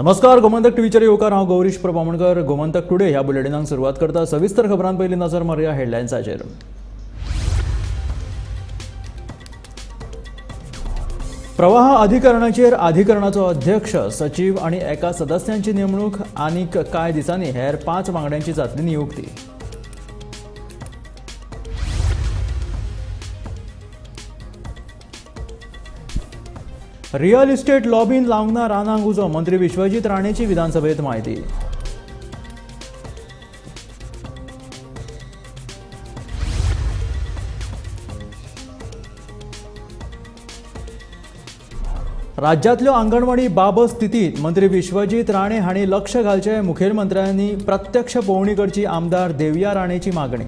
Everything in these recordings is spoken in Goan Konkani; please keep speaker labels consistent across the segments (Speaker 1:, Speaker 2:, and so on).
Speaker 1: नमस्कार, गोमंतक टीव्हीचेर येवकार. हांव गौरीश प्रभू आमोणकर. गोमंतक टुडे ह्या बुलेटिनाक सुरवात करता. सविस्तर खबरां पयलीं नजर मारुया हेडलायन्साचेर. प्रवाह अधिकरणाचेर अधिकरणाचो अध्यक्ष, सचीव आनी एका सदस्यांची नेमणूक. आनीक कांय दिसांनी हेर 5 वांगड्यांची जातली नियुक्ती. रियल इस्टेट लॉबीन लावंक ना रानांक उजो, मंत्री विश्वजीत राणेची विधानसभेत म्हायती. राज्यांतल्यो आंगणवाडी बाबत स्थितीत मंत्री विश्वजीत राणे हांणी लक्ष घालचें, मुखेलमंत्र्यांनी प्रत्यक्ष पळोवणी करची, आमदार देविया राणेची मागणी.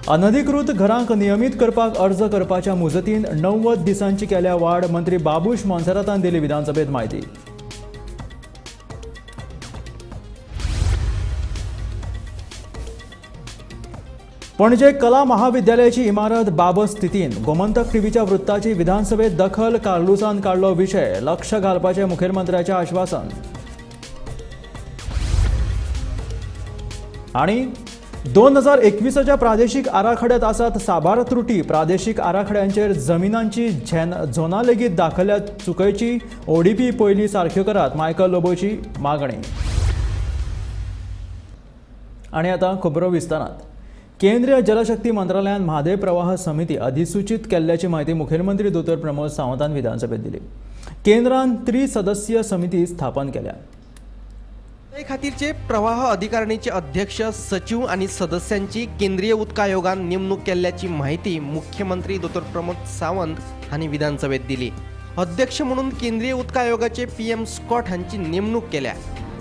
Speaker 1: अनधिकृत घरांक नियमीत करपाक अर्ज करपाच्या मुजतीन 90 दिसांची केल्या वाड, मंत्री बाबूश मोन्सेरातान दिली विधानसभेत म्हायती. पणजे कला महाविद्यालयाची इमारत बाबत स्थितीन, गोमंतक टीव्हीच्या वृत्ताची विधानसभेत दखल, कार्लुसान काडलो विशय, लक्ष घालपाचें मुखेलमंत्र्याचें आश्वासन. आनी 2021च्या प्रादेशीक आराखड्यात आसात साबार त्रुटी, प्रादेशीक आराखड्यांचेर जमिनांची झोना लेगीत दाखल्यात चुकयची, ओडीपी पयलीं सारक्यो करात, मायकल लोबोची मागणी. आनी आतां खबरो विस्तारात. केंद्रीय जलशक्ती मंत्रालयान म्हादय प्रवाह समिती अधिसूचित केल्ल्याची म्हायती मुखेलमंत्री दोतोर प्रमोद सावंतान विधानसभेत दिली. केंद्रान त्रिसदस्यीय समिती स्थापन केल्या.
Speaker 2: ते खातीरचे प्रवाह अधिकारणीचे अध्यक्ष, सचिव आणि सदस्यांची केंद्रीय उदक आयोगान नेमणूक केल्ल्याची माहिती मुख्यमंत्री दोतोर प्रमोद सावंत हांणी विधानसभेत दिली. अध्यक्ष म्हणून केंद्रीय उदक आयोगाचे PM Scott हांची नेमणूक केल्या.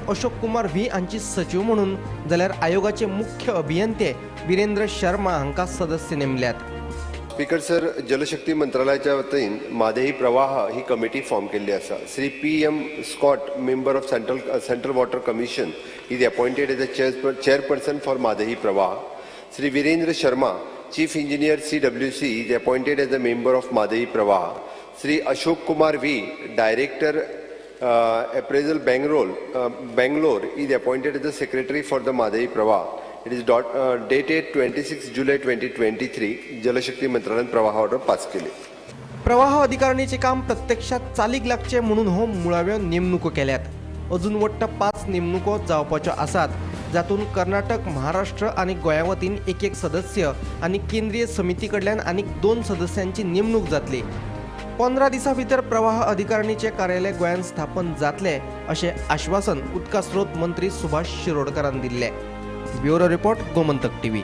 Speaker 2: अशोक कुमार व्ही हांची सचिव म्हणून, जाल्यार आयोगाचे मुख्य अभियंते वीरेंद्र शर्मा हांकां सदस्य नेमल्यात.
Speaker 3: स्पीकर सर, जलशक्ती मंत्रालयाच्या वतीन म्हादई प्रवाह ही कमिटी फॉर्म केल्ली आसा. Shri PM Scott, member of Central Water Commission, is appointed as a chairperson for Mhadei Pravah. Shri Virendra Sharma, chief engineer CWC, is appointed as a member of Mhadei Pravah. Shri Ashok Kumar V, director appraisal Bangalore, is appointed as the secretary for the Mhadei Pravah. It is dated 26 July 2023. Jal Shakti मंत्रालयान प्रवाह ऑर्डर पास केली.
Speaker 2: प्रवाह अधिकारणीचे काम प्रत्यक्षात चालीक लागचे म्हणून हो मुळाव्यो नेमणुको केल्यात. अजून वट्ट 5 नेमणुको जावपाच्यो आसात, जातून कर्नाटक, महाराष्ट्र आनी गोंया वतीन 1-1 सदस्य आनी केंद्रीय समिती कडल्यान आनीक 2 सदस्यांची नेमणूक जातली. 15 दिसां भितर प्रवाह अधिकारणीचे कार्यालय गोंयांत स्थापन जातले अशें आश्वासन उदका स्रोत मंत्री सुभाष शिरोडकरान दिल्लें. Bureau report, Gomantak TV.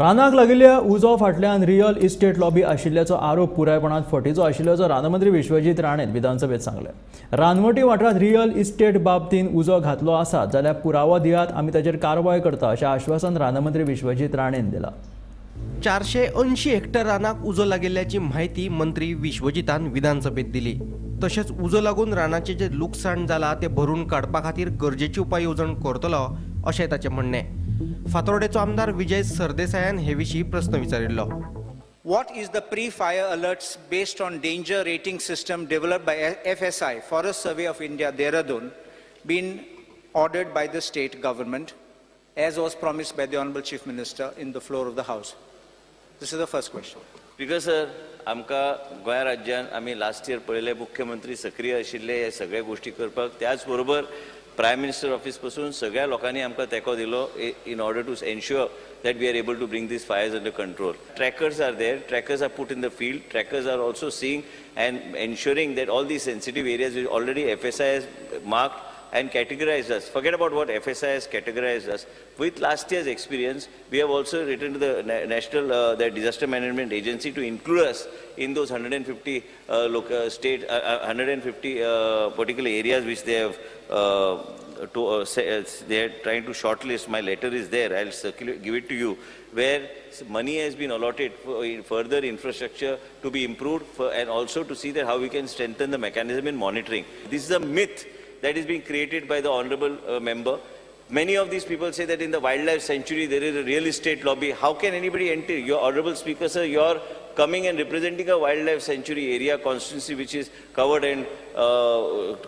Speaker 1: रानाक लागिल्ल्या उजो फाटल्यान रियल इस्टेट लॉबी आशिल्ल्याचो आरोप पुरायपणान फटीचो आशिल्ल्याचो रानमंत्री विश्वजीत राणेन विधानसभेत सांगलें. रानवटी वाठारांत रियल इस्टेट बाबतीन उजो घातलो आसा जाल्यार पुरावो दियात, आमी ताचेर कारवाय करता अशें आश्वासन रानमंत्री विश्वजीत राणेन दिलां.
Speaker 2: 480 हेक्टर रानाक उजो लागिल्ल्याची म्हायती मंत्री विश्वजितान विधानसभेत दिली. तशेंच उजो लागून रानाचें जें लुकसाण जालां तें भरून काडपा खातीर गरजेची उपाय येवजण करतलो अशें ताचें म्हणणें. फातोर्डेचो आमदार विजय सरदेसायान हे विशीं प्रस्न विचारिल्लो.
Speaker 4: What is the pre-fire alerts based on danger rating system developed by FSI, Forest Survey of India, Dehradun, been ordered by the state government, as was promised by the Honorable Chief Minister in the floor of the House? This is the first question.
Speaker 5: Speaker sir, आमकां गोंय राज्यान आमी लास्ट इयर पळयलें, मुख्यमंत्री सक्रीय आशिल्ले हे सगळे गोश्टी करपाक. त्याच बरोबर प्रायम मिनिस्टर ऑफिस पासून सगळ्या लोकांनी आमकां तेंको दिलो in order to ensure that we are able to bring these fires under control. Trackers are there, trackers are put in the field, trackers are also seeing and ensuring that all these sensitive areas which already FSI has marked and categorized us. Forget about what FSI has categorized us. With last year's experience, we have also written to the National the Disaster Management Agency to include us in those 150 state, 150 particular areas which they have they are trying to shortlist. My letter is there. I'll circulate, give it to you, where money has been allotted for further infrastructure to be improved for, and also to see that how we can strengthen the mechanism in monitoring. This is a myth that is being created by the honorable member. Many of these people say that in the wildlife sanctuary there is a real estate lobby. How can anybody enter? Your honorable speaker, sir, your coming and representing a wildlife sanctuary area constituency which is covered and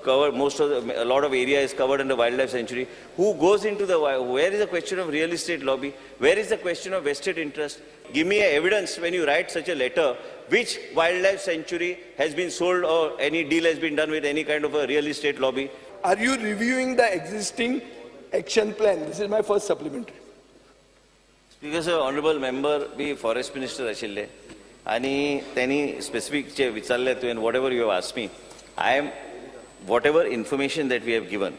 Speaker 5: covered most of the, a lot of area is covered under wildlife sanctuary, who goes into the, where is the question of real estate lobby? Where is the question of vested interest? Give me a evidence when you write such a letter, which wildlife sanctuary has been sold or any deal has been done with any kind of a real estate lobby.
Speaker 6: Are you reviewing the existing action plan? This is my first supplementary.
Speaker 5: Speaker sir, honourable member be forest minister आशिल्ले आनी त्यांनी स्पेसिफीक जे विचारले तुवें, whatever you have asked me, I am, whatever information that we have given,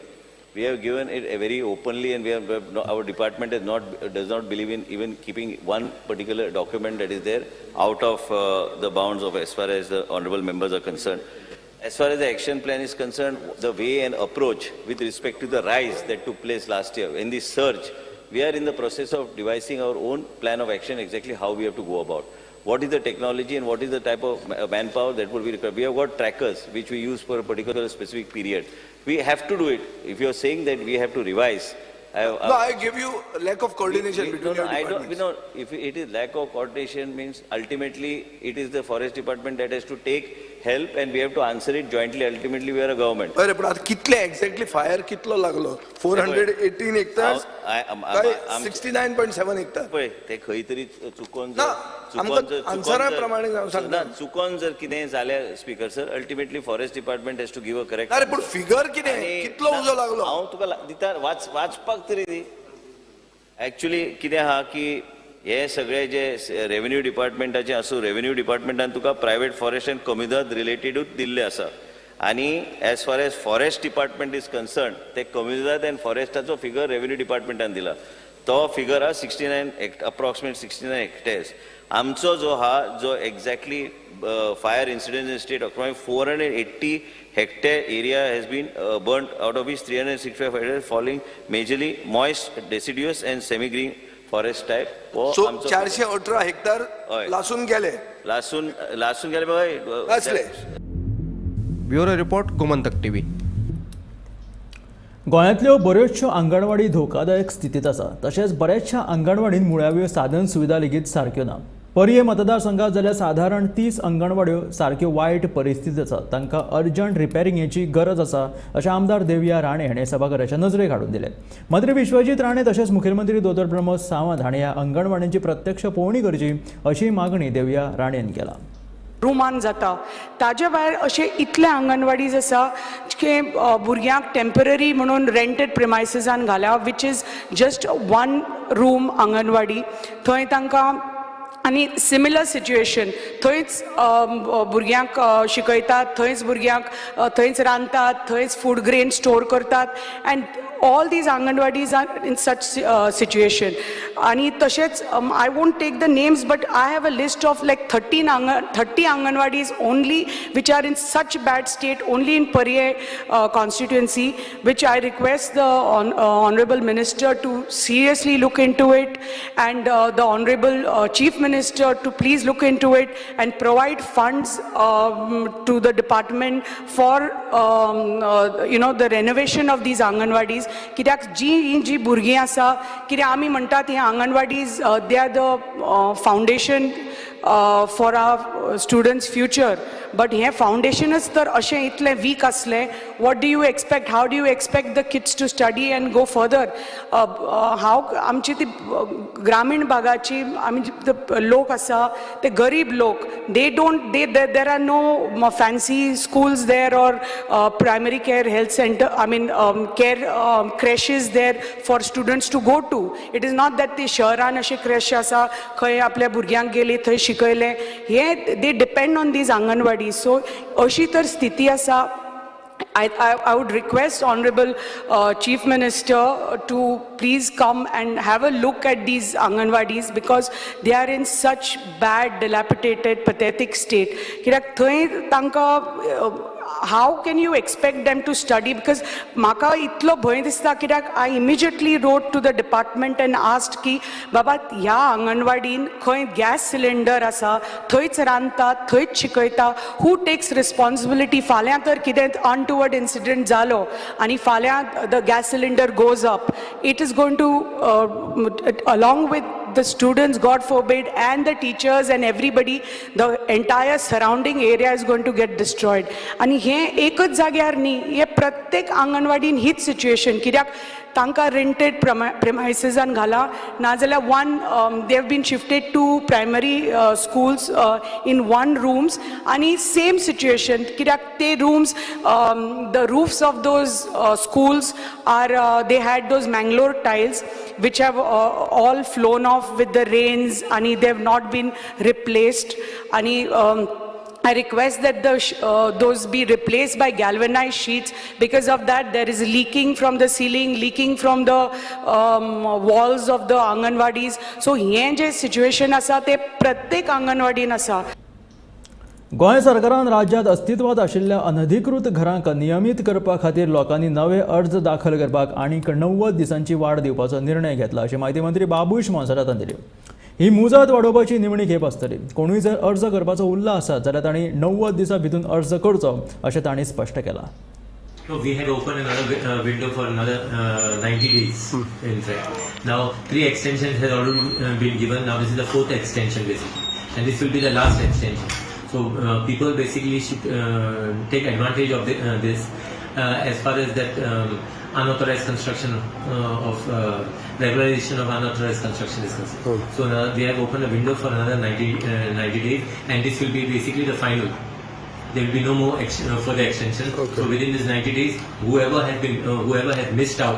Speaker 5: we have given it very openly, and we have, our department is not does not believe in even keeping one particular document that is there out of the bounds of, as far as the honourable members are concerned. As far as the action plan is concerned, the way and approach with respect to the rise that took place last year in the surge, we are in the process of devising our own plan of action, exactly how we have to go about. What is the technology and what is the type of manpower that would be required? We have got trackers which we use for a particular specific period. We have to do it. If you are saying that we have to revise,
Speaker 6: No, I give you lack of coordination between
Speaker 5: no,
Speaker 6: your
Speaker 5: no, I don't,
Speaker 6: departments.
Speaker 5: No, if it is lack of coordination means ultimately it is the forest department that has to take help and we have to answer it jointly. Ultimately, we are a government.
Speaker 6: अरे पण आता कितले एक्झॅक्टली फायर कितलो लागलो? 418 hectares काय 69.7 hectare?
Speaker 5: पळय, ते खंय तरी चुकोन
Speaker 6: ना,
Speaker 5: जर
Speaker 6: आमकां
Speaker 5: चुकोन जर
Speaker 6: आन्सरा प्रमाणे हांव सांगता.
Speaker 5: ना, चुकोन जर कितें जाल्यार, Speaker sir, ultimately forest department has to give a correct.
Speaker 6: अरे पण फिगर कितें, कितलो उजो लागलो?
Speaker 5: हांव तुका दिता, वाच, वाचपाक तरी दी. एक्चुली कितें आहा की हे सगळे जे रेव्हेन्यू डिपार्टमेंटाचे आसूं, रेव्हेन्यू डिपार्टमेंटान तुका प्रायव्हेट फॉरेस्ट अँड कम्युनिदाद रिलेटेडूच दिल्ले आसा आनी as far as forest department is concern, ते कम्युनिदाद अँड फॉरेस्टाचो फिगर रेव्हेन्यू डिपार्टमेंटान दिला, तो फिगर आहा 69, approximate 69 hectares. आमचो जो हा जो exactly fire incident in state, approximate 480 hectare area has been burnt, out of which 365 hectare falling majorly moist deciduous and semi green forest type. हो
Speaker 6: सो
Speaker 5: आमचो
Speaker 6: 418 हेक्टर
Speaker 5: हय.
Speaker 6: लासून गेले?
Speaker 5: लासून लासून गेले बाबा.
Speaker 6: लासले.
Speaker 2: Bureau report, Gomantak TV.
Speaker 1: गोंयांतल्यो बऱ्योचश्यो आंगणवाडी धोकादायक स्थितींत आसा. तशेंच बऱ्याचशा आंगणवाडींत मुळाव्यो साधन सुविधा लेगीत सारक्यो ना. पर्ये मतदारसंघात जाल्यार सादारण 30 अंगणवाड्यो सारक्यो वायट परिस्थितीत आसात, तांकां अर्जंट रिपेरिंगेची गरज आसा अशें आमदार देविया राणे हांणी सभाघराच्या नजरेक हाडून दिलें. मंत्री विश्वजीत राणे तशेंच मुखेलमंत्री दोतोर प्रमोद सावंत हांणी ह्या अंगणवाड्यांची प्रत्यक्ष पळोवणी करची अशी मागणी देविया राणेन केला.
Speaker 7: रुमान जाता. ताजे भायर अशे इतले आंगणवाडीज आसा की भुरग्यांक टेंपररी म्हणून रेंटेड प्रिमायसिसान घाल्या, which is just one room anganwadi. थंय तांकां आनी सिमिलर सिच्युएशन, थंयच भुरग्यांक शिकयतात, थंयच भुरग्यांक थंयच रांदतात, थंयच फूड ग्रेन स्टोर करतात, and all these anganwadis are in such situation. आणि तशेंच I won't take the names, but I have a list of like 13 30 anganwadis only which are in such bad state only in Parye constituency, which I request the honorable minister to seriously look into it and the honorable chief minister to please look into it and provide funds to the department for the renovation of these anganwadis. कित्याक जी ही जी भुरगीं आसा, कित्याक आमी म्हणटात ही anganwadis, they are the foundation for our students' future, but हें फावंडेशनच तर अशें इतलें वीक आसलें, what do you expect? How do you expect the kids to study and go further? हांव आमची ती ग्रामीण भागाची आमी जे लोक आसा ते गरीब लोक, they don't they there are no fancy schools there or primary care health center, I mean, care creches there for students to go to. It is not that ते शहरान अशे क्रॅश आसा खंय आपल्या भुरग्यांक गेली थंय शिकयलें. हे they depend on these anganwadi. So अशी तर स्थिती आसा, I would request Honorable Chief Minister to please come and have a look at these Anganwadis because they are in such bad, dilapidated, pathetic state. कित्याक थंय तांकां how can you expect them to study? Because म्हाका इतलो भंय दिसता, कित्याक I immediately wrote to the department and asked की बाबा, ह्या आंगणवाडीन खंय गॅस सिलिंडर आसा, थंयच रांदतात, थंयच शिकयता, who takes responsibility? फाल्यां तर कितें अनटुवर्ड इन्सिडंट जालो आनी फाल्यां the gas cylinder goes up, it is going to, along with the students, God forbid, and the teachers and everybody, the entire surrounding area is going to get destroyed. आनी हें एकच जाग्यार न्ही, हें प्रत्येक आंगणवाडीन हीच सिच्युएशन. कित्याक तांकां रेंटेड प्रेमायसिसान घाला, नाजाल्यार one they have been shifted to primary schools in one rooms आनी सेम सिच्युएशन. कित्याक ते rooms, the roofs of those schools are, they had those Mangalore tiles which have all flown off with the rains and they have not been replaced. And I request that those be replaced by galvanized sheets. Because of that, there is leaking from the ceiling, leaking from the walls of the anganwadis. So हें जे situation आसा ते प्रत्येक आंगणवाडीन आसा.
Speaker 1: गोंय सरकारान राज्यात अस्तित्वात आशिल्ल्या अनधिकृत घरांक नियमीत करपा खातीर लोकांनी नवे अर्ज दाखल करपाक आनीक 90 दिसांची वाड दिवपाचो निर्णय घेतला अशी म्हायती मंत्री बाबूश मोन्सेरातान दिली. ही मुजत वाडोवपाची निमणी खेप आसतली. कोणूय जर अर्ज करपाचो उरला आसत जाल्यार तांणी 90 दिसां भितून अर्ज करचो अशें तांणी स्पश्ट केलां.
Speaker 8: No, we had opened another window for another 90 days, in fact. Now, 3 extensions have already been given. Now, this is the 4th extension, basically. And this will be the last extension. So, people basically should take advantage of this as far as that unauthorized construction of regularization of unauthorized construction is concerned. So, now we have opened a window for another 90 days, and this will be basically the final. There will be no more further extension.
Speaker 6: Okay.
Speaker 8: So within this 90 days, whoever has been, whoever has missed out,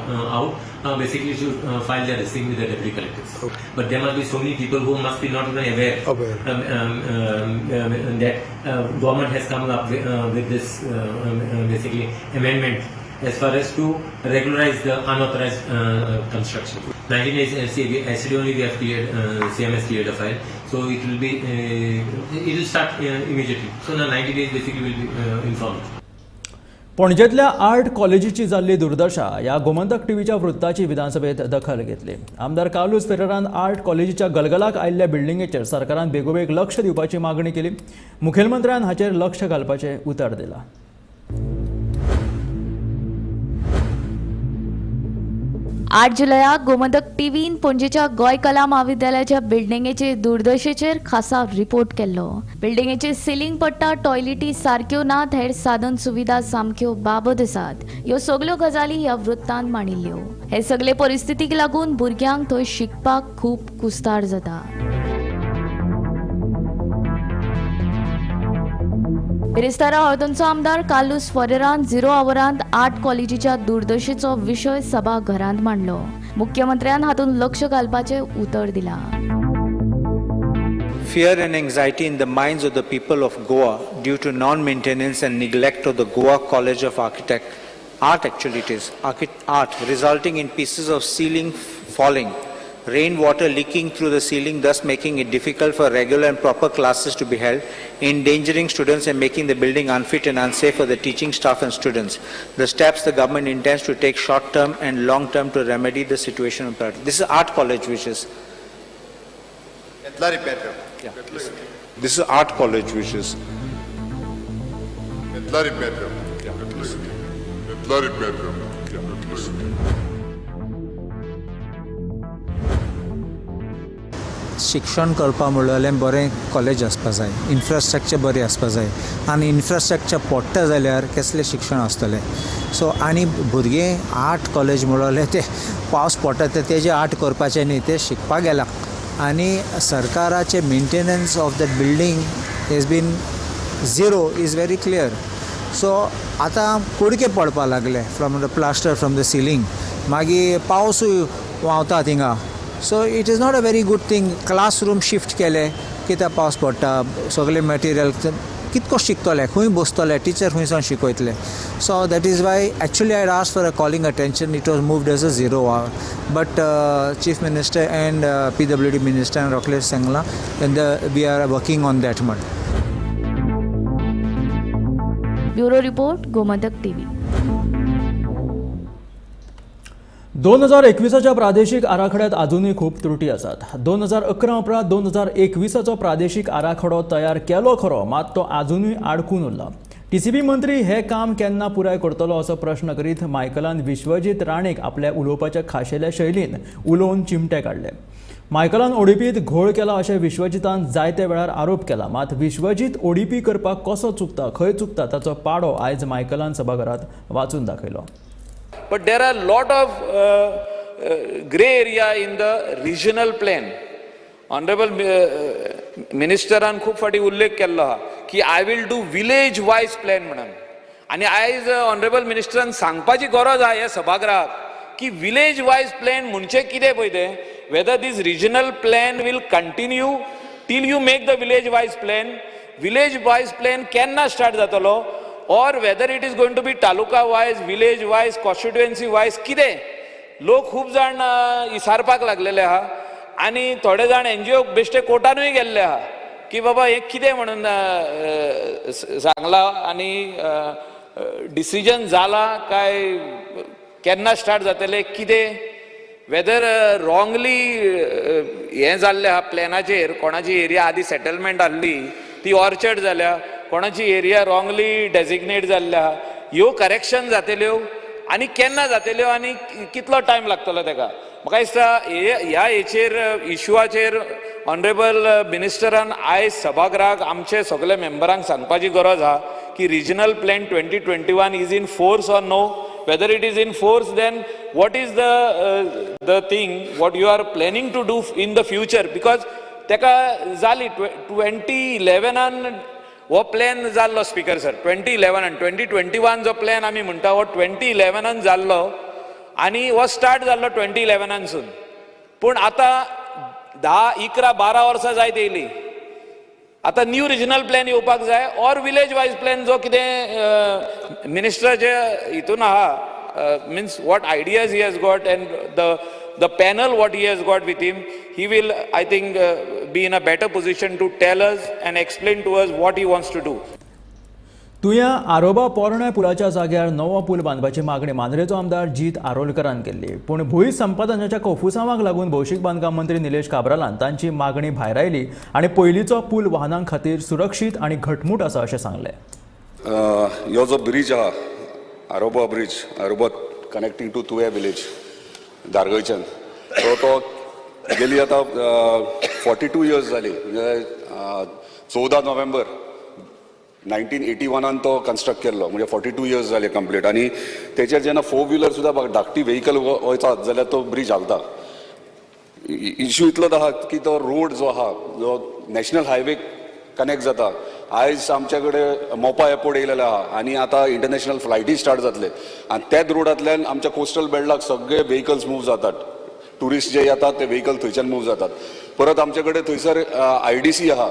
Speaker 8: basically should file their receipt with the deputy collectors.
Speaker 6: Okay.
Speaker 8: But there must be so many people who must be not even aware, that government has come up with this basically amendment as far as to regularize the unauthorized construction. 19 days SCD only we have cleared, CMS cleared a file, so it will be it will start immediately. So now 90 days basically will be informed.
Speaker 1: पणजेतल्या art कॉलेजीची जाल्ली दुर्दशा ह्या गोमंतक टीव्हीच्या वृत्ताची विधानसभेत दखल घेतली. आमदार कार्लूस फेरेरान आर्ट कॉलेजीच्या गलगलाक आयिल्ल्या बिल्डिंगेचेर सरकारान बेगोबेग लक्ष दिवपाची मागणी केली. मुखेलमंत्र्यान हाचेर लक्ष घालपाचें उतर दिलां.
Speaker 9: आठ जुलयाक गोमंतक टीव्हीन पणजेच्या गोंय कला म्हाविद्यालयाच्या बिल्डिंगेचे दुर्दशेचेर खासा रिपोर्ट केल्लो. बिल्डिंगेचे सिलिंग पडटा, टॉयलेटी सारक्यो नात, हेर साधन सुविधा सामक्यो बाबत आसात. ह्यो सगल्यो गजाली ह्या वृत्तांत मांडिल्ल्यो. हे सगळे परिस्थितीक लागून भुरग्यांक थंय शिकपाक खूब कुस्तार जाता. बिरेस्तारा हळदोणचो आमदार कार्लूस फेरेरान 0 आवरांत आर्ट कॉलेजीच्या दुर्दशेचो विशय सभाघरांत मांडलो. मुख्यमंत्र्यान हातूंत लक्ष घालपाचें उतर दिलां.
Speaker 4: Fear and anxiety in the minds of the people of Goa due to non-maintenance and neglect of the Goa College of Art, actually it is, art, resulting in pieces of ceiling falling, rainwater leaking through the ceiling, thus making it difficult for regular and proper classes to be held, endangering students and making the building unfit and unsafe for the teaching staff and students. The steps the government intends to take short-term and long-term to remedy the situation on priority. This is art college, which is... Yeah.
Speaker 6: This is art college, which is...
Speaker 4: शिक्षण करपा म्हणल्यार बरें कॉलेज आसपा जाय, इन्फ्रास्ट्रक्चर बरें आसपा जाय आनी इन्फ्रास्ट्रक्चर पडटा जाल्यार कसलें शिक्षण आसतलें. सो आनी भुरगें आर्ट कॉलेज म्हणल्यार ते पावस पडटा ते तेजें आर्ट करपाचें न्ही, ते शिकपाक गेला. आनी सरकाराचें maintenance of that building has been zero is very clear. So आतां कुडके पडपा लागले from the plaster, from the ceiling, मागीर पावसूय व्हांवता थिंगा. So it is not a very good thing. Classroom shift केले कित्याक पावस पडटा, सगळे मटेरियल कितको शिकतले, खंय बसतले, टिचर खंय सावन शिकयतले. So that is why actually I ask for a calling attention. It was moved as a 0 hour, but chief minister and PWD minister and रोखलेश सांगलां and we are working on that म्हण.
Speaker 9: Bureau report, Gomantak TV.
Speaker 1: 2021 प्रादेशिक आराखड्यात अजूनय खूब त्रुटी आसात. 2011 उपरांत 2021 प्रादेशिक आराखडो तयार केलो खरो, मात तो अजूनय आडकून उरला. टीसीबी मंत्री हे काम केन्ना पुराय करतलो असो प्रश्न करीत मायकलान विश्वजीत राणेक आपल्या उलोवपाच्या खाशेल्या शैलीन उलोवन चिमटे काडले. मायकलान ओडीपीत घोळ केला अशें विश्वजीतान जायते वेळार आरोप केला. मात विश्वजीत ओडीपी करपाक कसो चुकता, खंय चुकता ताचो पाडो आयज मायकलान सभाघरात वाचून दाखयलो.
Speaker 10: But there are lot of grey area in the regional plan. Honourable मिनिस्टरान खूब फावटी उल्लेख केल्लो आहा की I will do village wise plan म्हणून. आनी आयज ऑनरेबल मिनिस्टरान सांगपाची गरज आहा ह्या सभागृहाक की विलेज वायज प्लॅन म्हणचे कितें पळय तें, whether this regional plan will continue till you make the village wise plan, village wise plan केन्ना स्टार्ट जातलो, or whether it is going to be taluka wise, village wise, constituency wise. कितें लोक खूब जाण इसारपाक लागलेले आहा आनी थोडे जाण एनजीओ बेश्टे कोर्टानूय गेल्ले आहा की बाबा हें कितें म्हणून सांगलां आनी डिसिजन जाला काय, केन्ना स्टार्ट जातलें, कितें, वेदर रॉंगली हें जाल्लें आहा प्लॅनाचेर. कोणाची एरिया आदी सेटलमेंट आहली ती ऑर्चर्ड जाल्या, कोणाची एरिया रॉंगली डेजिग्नेट जाल्ली आहा, ह्यो करेक्शन जातल्यो आनी केन्ना जातल्यो आनी कितलो टायम लागतलो तेका. म्हाका दिसता ह्या हेचेर इशुआचेर ऑनरेबल मिनिस्टरान आयज सभागृहाक आमचे सगळे मेंबरांक सांगपाची गरज आहा की regional plan 2021 is in force or no. Whether it is in force, then what is the thing what you are planning to do in the future? Because तेका जाली 2011 हो प्लॅन जाल्लो स्पीकर सर, 2011 2021 जो प्लॅन आमी म्हणटा हो 2011 जाल्लो आनी हो स्टार्ट जाल्लो 2011सून. पूण आतां 10, 11, 12 वर्सां जायत येयली. आतां न्यू रिजनल प्लॅन येवपाक जाय ऑर विलेज वायज प्लॅन जो कितें मिनिस्टराचे हितून आहा, means what ideas he has got and the panel what he has got with him, he will, I think, be in a better position to tell us and explain to us what he wants to do.
Speaker 1: तुया आरोबा पोरण्या पुलाच्या जाग्यार नवो पूल बांदपाची मागणी मांद्रेचो आमदार जीत आरोलकरान केल्ली. पूण भूंय संपादनाच्या कोफुसांवाक लागून भौशीक बांदकाम मंत्री निलेश काब्रालान तांची मागणी भायरायली आनी पयलींचो पूल वाहनां खातीर सुरक्षीत आनी घटमूट आसा अशें सांगलें.
Speaker 11: ह्यो जो ब्रीज आहा Aroba bridge, Aroba connecting to Tuem village दारगयच्यान, सो तो गेली आतां 42 इयर्स जाली. म्हणजे 14 नोव्हेंबर 1981 तो कन्स्ट्रक्ट केल्लो, म्हणजे 42 इयर्स जाले कंप्लीट. आनी तेचेर जेन्ना 4 व्हिलर सुद्दां धाकटी व्हेकल वयतात जाल्यार तो ब्रीज हालता. इशू इतलो आहा की तो रोड जो आहा जो नॅशनल हायवे कनेक्ट जाता, आयज आमच्या कडेन मोपा एअरपोर्ट येयलेलो आहा आनी आतां इंटरनॅशनल फ्लायटी स्टार्ट जातले आनी त्याच रोडांतल्यान आमच्या कोस्टल बेल्टाक सगळे व्हेकल्स मूव जातात, ट्युरिस्ट जे येतात ते व्हेकल थंयच्यान मूव जातात. परत आमचे कडेन थंयसर IDC आहा,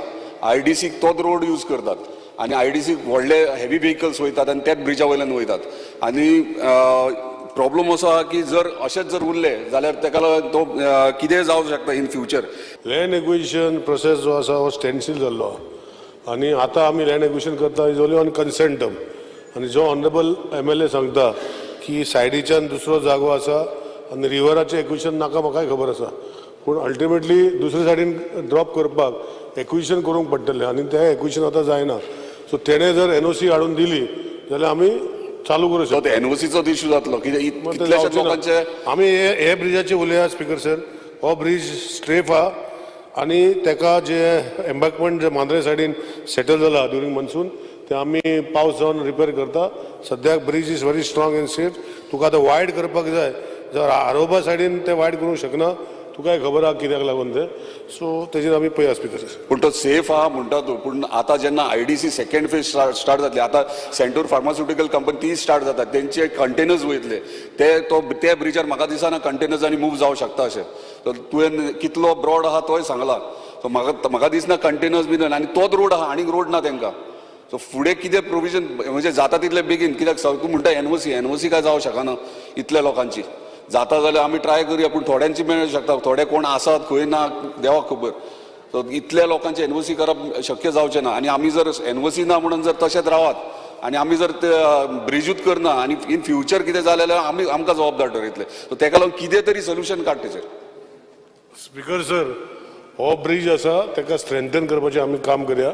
Speaker 11: IDC तोच रोड यूज करतात आनी IDC व्हडले हेवी व्हेकल्स वयतात आनी त्याच ब्रिजा वयल्यान वयतात. आनी प्रॉब्लम असो आहा की जर अशेंच जर उरले जाल्यार तेका लागून तो कितेंय जावंक शकता in future.
Speaker 12: Land acquisition process जो आसा हो स्टँडस्टील जाल्लो आहा आनी आतां आमी लँड एक्विजिशन करता is only on consent term. आनी जो ऑनरेबल MLA सांगता की सायडीच्यान दुसरो जागो आसा आनी रिवराचें एक्विजिशन नाका, म्हाकाय खबर आसा, पूण अल्टिमेटली दुसरे सायडीन ड्रॉप करपाक एक्विजिशन करूंक पडटलें आनी तें एक्विजिशन आतां जायना. सो तेणें जर NOC हाडून दिली जाल्यार आमी चालू करूं शकता.
Speaker 11: NOCचो इशू जातलो कितल्याशाच लोकांचे.
Speaker 12: आमी हे ब्रिजाचे उलया स्पीकर सर, हो ब्रीज स्ट्रेफ आहा आनी तेका जे एम्बॅकमेंट जे मांद्रे सायडीन सेटल जाला ड्युरींग मॉन्सून ते आमी पावस जावन रिपेर करता. सद्याक bridge is very strong and safe. तुका आतां वायड करपाक जाय जर आरोबा सायडीन ते वायड करूंक शकना, तुकाय खबर आहा कित्याक लागून तें, सो तेजेर आमी पळया स्पीकर सर.
Speaker 11: पूण तो सेफ आहा म्हणटा तूं, पूण आतां जेन्ना IDC second phase start जातली, आतां सेंटूर फार्मास्युटिकल कंपनी ती स्टार्ट जाता, तेंचे कंटेनर्स वयतले ते तो त्या ब्रिजार म्हाका दिसना कंटेनर्स आनी मूव जावंक शकता अशें. तुवें कितलो ब्रॉड आहा तोय सांगला, सो म्हाका दिसना कंटेनर्स बीन आनी तोच रोड आहा, आनीक रोड ना तेंकां. सो फुडें कितें प्रोविजन म्हणजे जाता तितलें बेगीन, कित्याक तूं म्हणटा NOC काय जावंक शकना इतल्या लोकांची, जाता जाल्यार आमी ट्राय करुया, पूण थोड्यांची मेळूंक शकता, थोडे कोण आसात खंय ना देवाक खबर. सो इतल्या लोकांची NOC करप शक्य जावचें ना आनी आमी जर NOC ना म्हणून जर तशेंच रावात आनी आमी जर ते ब्रिजूच करना आनी इन फ्युचर कितें जालें जाल्यार आमी आमकां जबाबदार ठरयतले. सो तेका लागून कितें तरी सोल्युशन काड तेचेर.
Speaker 12: स्पीकर सर, हो ब्रीज आसा ताका स्ट्रेंथन करपाचें आमी काम करया.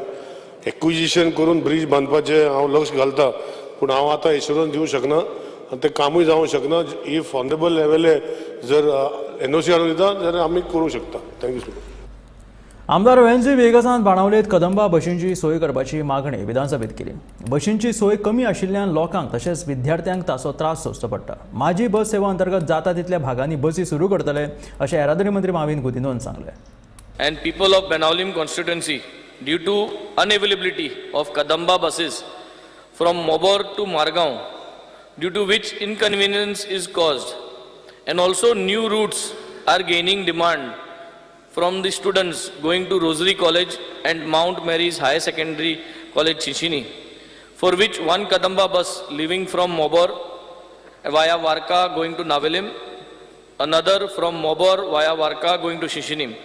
Speaker 12: एक्विजिशन करून ब्रीज बांदपाचें हांव लक्ष घालता, पूण हांव आतां एश्योरन्स दिवंक शकना आनी तें कामूय जावंक शकना. If honourable MLA जर एनओसी हाडून दिता जाल्यार आमी करूंक शकता. Thank you so much.
Speaker 1: आमदार वेन्झी वेगसान बाणावलेत कदंबा बशींची सोय करपाची मागणी विधानसभेत केली. बशींची सोय कमी आशिल्ल्यान लोकांक तशेंच विद्यार्थ्यांक ताचो त्रास सोंसचो पडटा. माझी बस सेवा अंतर्गत जाता तितल्या भागांनी बसी सुरू करतले अशें येरादारी मंत्री माविन गुदिन्होन सांगलें.
Speaker 10: And people of Benaulim constituency, due to unavailability of Kadamba buses from Mobor to Margao, due to which inconvenience is caused, and also new routes are gaining demand from the students going to Rosary College and Mount Mary's Higher Secondary College Chichini, for which one Kadamba bus leaving from Mobor via Varka going to Navelim, another from Mobor via Varka going to Shishinim,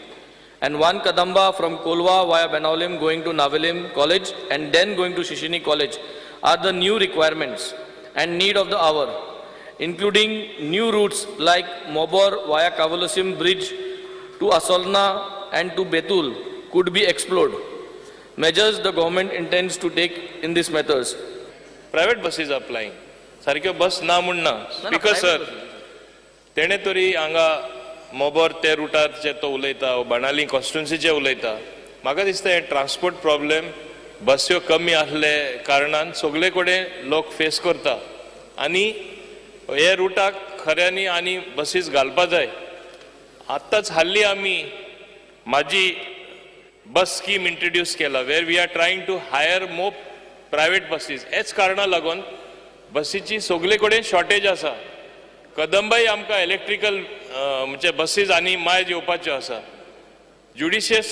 Speaker 10: and one Kadamba from Kolwa via Benaulim going to Navelim College and then going to Shishini College are the new requirements and need of the hour, including new routes like Mobor via Kavalosim Bridge to Asolna and to Betul could be explored. Measures the government intends to take in these matters.
Speaker 13: Private buses are plying. सारक्यो बस ना म्हूण ना. स्पीकर सर, तेणे तरी हांगा मोबोर ते रुटार जे तो उलयता, बाणाली कॉन्स्टिट्युन्सीचे उलयता, म्हाका दिसता हे ट्रान्सपोर्ट प्रॉब्लेम बस्यो कमी आसले कारणान सगळे कडेन लोक फेस करता आनी हे रुटाक खऱ्यांनी आनी बसीस घालपा जाय. आत्ताच हाल्ली आमी म्हाजी बस स्कीम इंट्रोड्यूस केला, where we are trying to hire more private buses. हेच कारणा लागून बसीची सगळे कडेन शॉर्टेज आसा. कदंबाय आमकां इलेक्ट्रिकल म्हणजे बसीस आनी मायज येवपाच्यो आसा. ज्युडिशियस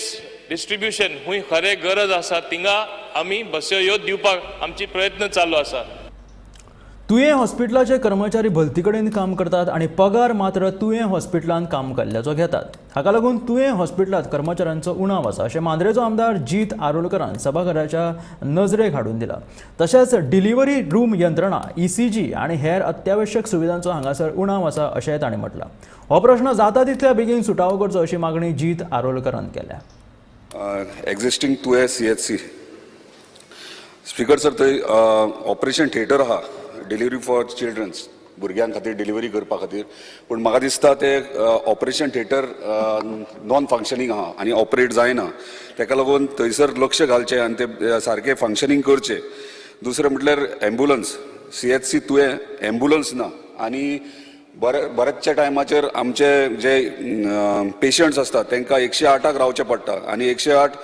Speaker 13: डिस्ट्रिब्युशन हुंय खरें गरज आसा थिंगा आमी बस्यो ह्यो दिवपाक आमची प्रयत्न चालू आसा.
Speaker 1: तुयें हॉस्पिटलाचे कर्मचारी भलती कडेन काम करतात आनी पगार मात्र तुयें हॉस्पिटलांत काम केल्ल्याचो घेतात. हाका लागून तुयें हॉस्पिटलांत कर्मचाऱ्यांचो उणाव आसा अशें मांद्रेचो आमदार जीत आरोलकरान सभाघराच्या नजरेक हाडून दिला. तशेंच डिलिव्हरी रूम यंत्रणा, ECG आनी हेर अत्यावश्यक सुविधांचो हांगासर उणाव आसा अशेंय ताणें म्हटलां. हो प्रश्न जाता तितल्या बेगीन सुटावो करचो अशी मागणी जीत आरोलकरान केल्या.
Speaker 11: Existing Tuem CHC speaker sir, थंय ऑपरेशन थिएटर आहा डिलिव्हरी फॉर चिल्ड्रन्स, भुरग्यां खातीर डिलिव्हरी करपा खातीर, पूण म्हाका दिसता ते ऑपरेशन थिएटर नॉन फंक्शनींग आहा आनी ऑपरेट जायना. तेका लागून थंयसर लक्ष घालचें आनी ते सारकें फंक्शनींग करचें. दुसरें म्हटल्यार एम्बुलन्स, CHC तुयें एम्बुलन्स ना आनी बऱ्याचशा टायमाचेर आमचे जे पेशंट्स आसतात तांकां 108 रावचें पडटा आनी 108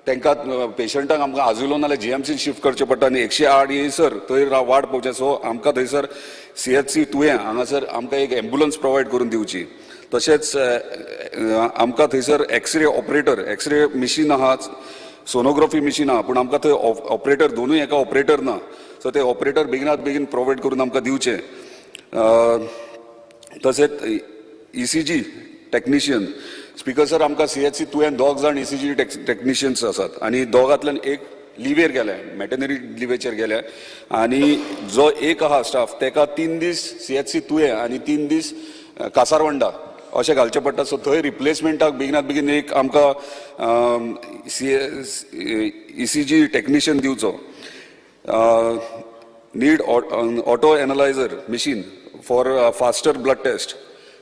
Speaker 11: तांकां पेशंटांक आमकां आजुलो नाल्यार GMC shift करचें पडटा आनी 108 येयसर थंय वाट पळोवचें. सो आमकां थंयसर CHC तुयें हांगासर आमकां एक एम्बुलन्स प्रोवायड करून दिवची. तशेंच आमकां थंयसर x ray operator, x ray machine आहा, सोनोग्राफी मिशीन आहा, पूण आमकां थंय ऑपरेटर दोनूय एका ऑपरेटर ना. सो ते ऑपरेटर बेगिनात बेगीन प्रोवायड करून आमकां दिवचें. तशेंच ECG technician, speaker sir, आमकां CHC तुयें 2 जाण ECG technicians आसात आनी दोगांतल्यान एक लिवेर गेल्या, मॅटर्निटी लिवेचेर गेल्या आनी जो एक आहा स्टाफ तेका 3 दीस CHC तुयें आनी 3 दीस कासारवंडा अशें घालचें पडटा. सो थंय रिप्लेसमेंटाक बेगिनात बेगीन एक आमकां ECG technician दिवचो. Need auto analyser machine for faster blood test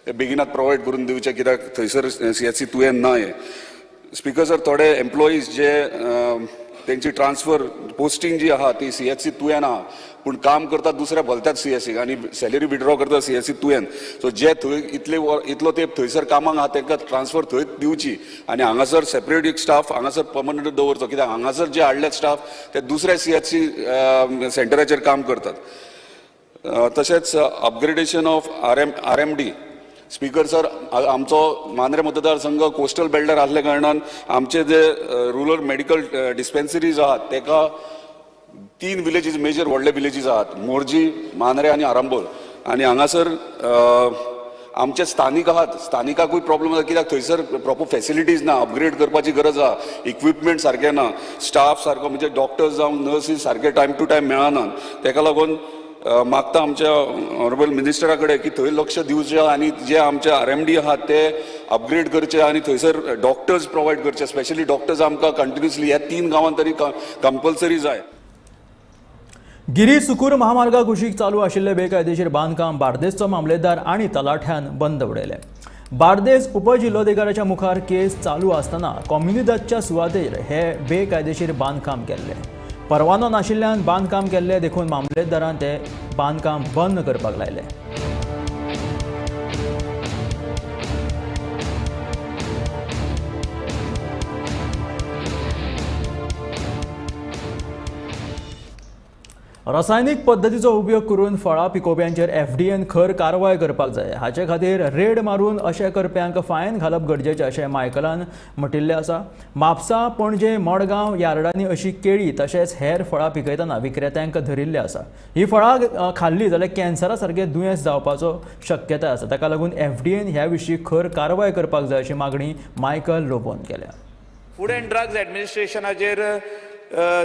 Speaker 11: बेगिनात प्रोवायड करून दिवचें, कित्याक थंयसर CHC तुयें ना हें. स्पीकर सर, थोडे एम्प्लॉईज जे तेंची ट्रान्सफर पोस्टिंग जी आहा ती CHC तुयें आहा, पूण काम करतात दुसऱ्या भलत्याच CHC आनी सॅलरी विड्रॉ करतात CHC तुयें. सो जे थंय इतलो तेंप थंयसर कामाक आहा तांकां ट्रान्सफर थंयच दिवची आनी हांगासर सेपरेट एक स्टाफ हांगासर पर्मनंट दवरचो, कित्याक हांगासर जे हाडल्यात स्टाफ ते दुसऱ्या CHC सेंटराचेर काम करतात. तशेंच upgradation of RMD. Speaker sir, आमचो मांद्रे मतदारसंघ कोस्टल बेल्टर आसल्या कारणान आमचे जे रुरल मेडिकल डिस्पेन्सरीज आहात तेका 3 विलेजीस मेजर व्हडले विलेजीस आहात, मोरजी, मांद्रे आनी आरांबोल. आनी हांगासर आमचे स्थानीक आहात, स्थानिकाकूय प्रॉब्लम आसा कित्याक थंयसर प्रॉपर फॅसिलिटीज ना, अपग्रेड करपाची गरज आहा, इक्विपमेंट सारकें ना, स्टाफ सारको म्हणजे डॉक्टर्स जावं नर्सीस सारके टायम टू टायम मेळनात. तेका लागून मागता आमच्या ऑनरेबल मिनिस्टरा कडेन की थंय लक्ष दिवचें आनी जे आमचे RMD आहात ते अपग्रेड करचे आनी थंयसर डॉक्टर्स प्रोवायड करचे. स्पेशली डॉक्टर्स आमकां कंटिन्युअसली ह्या 3 गांवांत तरी कंपल्सरी जाय.
Speaker 1: गिरी सुकूर महामार्गा कुशीक चालू आशिल्ले बेकायदेशीर बांदकाम बार्देसचो मामलेदार आनी तलाठ्यान बंद उडयलें. बार्देस उपजिल्लोधिकाऱ्याच्या मुखार केस चालू आसतना कोम्युनिदादच्या सुवातेर हे बेकायदेशीर बांदकाम केल्ले। परवानो नाशिल्ल्यान बांदकाम केल्ले देखून मामलेदारान ते बांदकाम बंद करपाक लायले। रासायनिक पद्दतीचो उपयोग करून फळां पिकोवप्यांचेर एफडीएन खर कारवाय करपाक जाय। हाचे खातीर रेड मारून अशें करप्यांक फायन घालप गरजेचें अशें मायकलान म्हटिल्लें आसा। म्हापसा, पणजे, मडगांव यार्डांनी अशी केळी तशेंच हेर फळां पिकयतना विक्रेत्यांक धरिल्लें आसा। ही फळां खाल्ली जाल्यार कॅन्सरा सारकें दुयेंस जावपाचो शक्यताय आसा। ताका लागून एफडीएन ह्या विशीं खर कारवाय करपाक जाय अशी मागणी मायकल लोबोन केल्या।
Speaker 10: फूड अँड ड्रग्ज एडमिनिस्ट्रेशनाचेर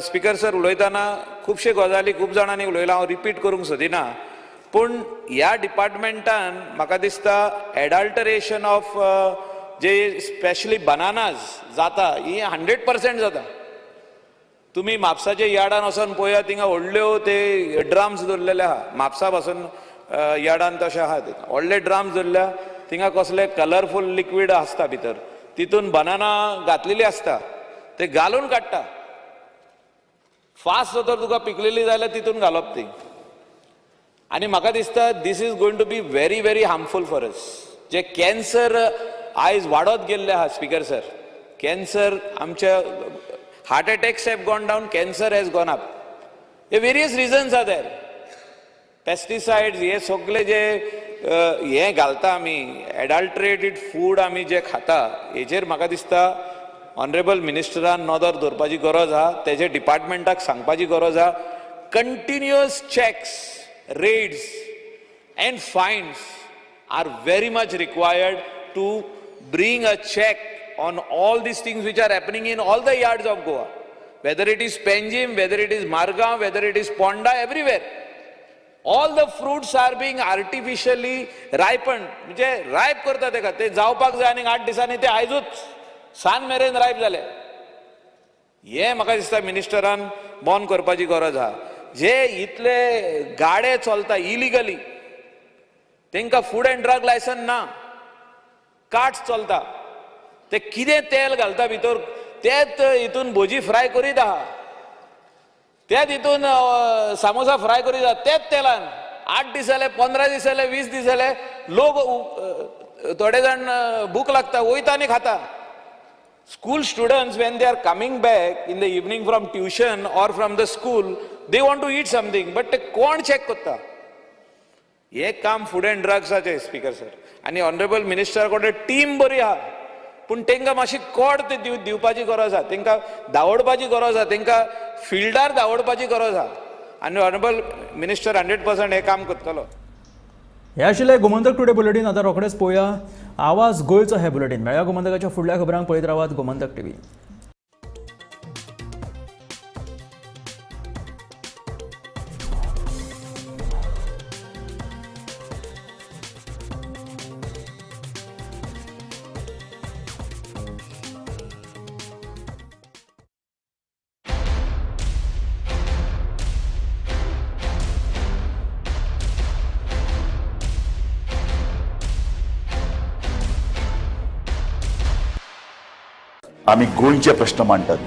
Speaker 10: स्पीकर सर उलयतना खुबशे गजाली खूब जाणांनी उलयला, हांव रिपीट करूंक सोदिना, पूण ह्या डिपार्टमेंटान म्हाका दिसता adulteration of J specially bananas जाता ही 100% जाता। तुमी म्हापसाच्या यार्डान वचोन पळया, थिंगा व्हडल्यो ते ड्राम्स दवरलेले आहा। म्हापसा पासून यार्डान तशें आहा, व्हडले ड्राम्स दवरल्या, थिंगा कसले कलरफूल लिक्वीड आसता भितर, तितून बनाना घातलेली आसता, ते घालून काडटा। फास्ट जर तुका पिकलेली जाल्यार तितून घालप ती। आनी म्हाका दिसता this is going to be very very harmful for us. J cancer आयज वाडत गेल्ले आहा स्पीकर सर, कॅन्सर आमच्या heart attacks have gone down, cancer has gone up. Hey various reasons are there. Pesticides हे सगळे जे हे घालता आमी, एडल्ट्रेटेड फूड आमी जे खाता, हेजेर म्हाका दिसता ऑनरेबल मिनिस्टरान नदर दवरपाची गरज आहा, तेजे डिपार्टमेंटाक सांगपाची गरज आहा। Continuous checks, raids and fines are very much required to bring a check on all these things which are happening in all the yards of Goa, whether it is Panjim, whether it is Margao, whether it is Ponda, everywhere. All the fruits are being artificially ripened. म्हणजे रायप करता तेका, ते जावपाक जाय आनी 8 दिसांनी ते आयजूच सांज मेरेन रायप जाले। हे म्हाका दिसता मिनिस्टरान बंद करपाची गरज आहा। जे इतले गाडे चलता इलिगली, तेंकां फूड अँड ड्रग लायसन ना, कार्ट्स चलता, ते कितें तेल घालता भितर, तेच हितून भजी फ्राय करीत आहा, तेच हितून सामोसा फ्राय करीत आहा, तेच तेलान 8 दीस जाले, 15 दीस जाले, 20 दीस जाले, लोक थोडे जाण भूक लागता वयता आनी खाता। School students, when they are coming back in the evening from tuition or from the school, they want to eat something, but ते कोण चॅक करता? हे काम फूड अँड ड्रग्साचें स्पीकर सर। आनी ऑनरेबल मिनिस्टर कडेन टीम बरी आहा, पूण तांकां मातशी कोड ते दिवपाची गरज आहा, तांकां धांवडपाची गरज आहा, तांकां फिल्डार धांवडपाची गरज आहा। आनी ऑनरेबल मिनिस्टर 100% हें काम करतलो।
Speaker 1: हे आशिल्लें गोमंतक टुडे बुलेटीन। आतां रोखडेच पळोवया आवाज गोंयचो हें बुलेटीन। मेळया गोमंतकाच्या फुडल्या खबरांक पळयत रावात गोमंतक टीव्ही।
Speaker 14: आमी गोंयचे प्रश्न मांडटात।